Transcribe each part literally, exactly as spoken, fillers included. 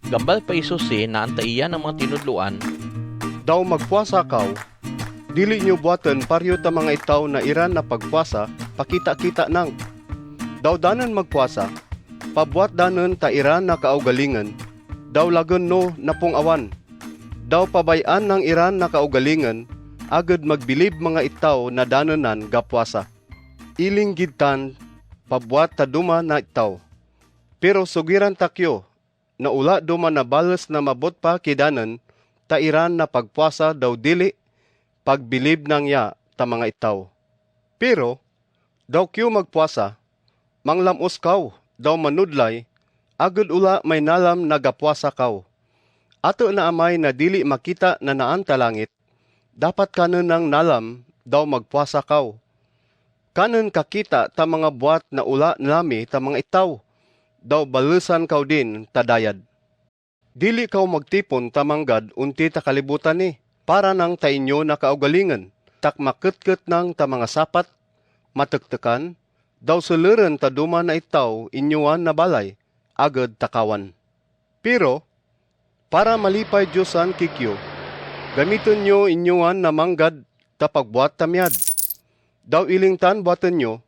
Gambal pa i Sose na an ta ian a mga tinudluan, daw magpuasa kau. Dili nyo buaten pario ta mga itau na iran na pagpuasa, pakita-kita nang. Daw danen magpuasa, pabuat danen ta iran na kaugalingen, daw lagen no na pung awan. Daw pabay-an nang iran na kaugalingen, aged magbilib mga itau na danenan ga puasa. Iling gid tan, pabuat ta duma na itau. Pero sugiran ta kyo, na ula duma na bales na mabot pa ki danen, ta iran na pagpuasa daw dili, pagbilib nang ya ta mga itau. Pero, daw kyo magpuasa, manglam os kau, daw manudlay, aged ula may nalam na ga puasa kau. Ate na amay na dili makita na naan ta langit, dapat kanen nang nalam, daw magpuasa kau. Kanen kakita ta mga buat na ula nalami ta mga itau, daw balesan kau din ta dayad. Dili kau magtipon ta manggad unti ta kalibutan i, para nang ta inyo na kaugalingen, tak maketket nang ta mga sapat, matektekan, daw seleren ta duma na itau inyoan na balay, aged ta kawan. Pero, para malipay diosan kikyo, gamiten nyo inyoan na manggad ta pagbuat ta miad. Daw iling tan buaten nyo,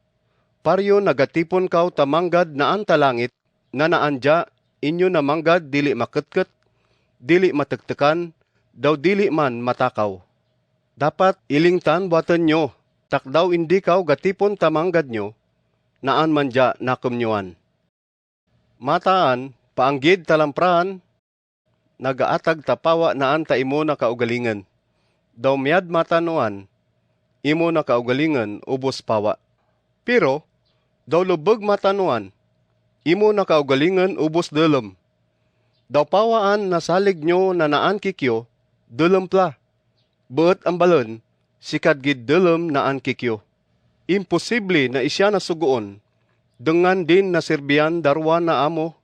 pario na gatipon kau ta manggad naan ta langit, na naan ja inyo na manggad dili maketket, dili matektekan, daw dili man matakau. Dapat iling tan buaten nyo, tak daw indi kau gatipon ta manggad nyo, naan man ja nakem nyoan. Mataan, paanggid ta lampraan, na gaatag ta pawa naan ta imo na kaugalingen. Daw miad matan oan, imo na kaugalingen ubus pawa. Pero, daw lubeg matan oan, imo na kaugalingen ubus delem. Daw pawaan na salig nyo na naan kikyo, delem pla. Beet ambalen, sikat gid delem naan kikyo. Imposible na isya na sugoon, dengan din na sirbian daruan na amo,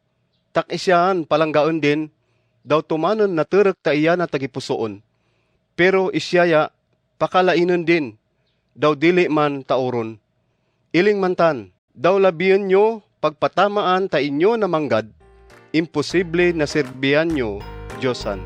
tak isyaan palanggaen din, daw tumanen na terek ta iya na tagipusoon. Pero isya ya, pakalainen din, daw dili man ta oron. Iling mantan, daw labien nyo pagpatamaan ta inyo na manggad, imposible na sirbian nyo diosan.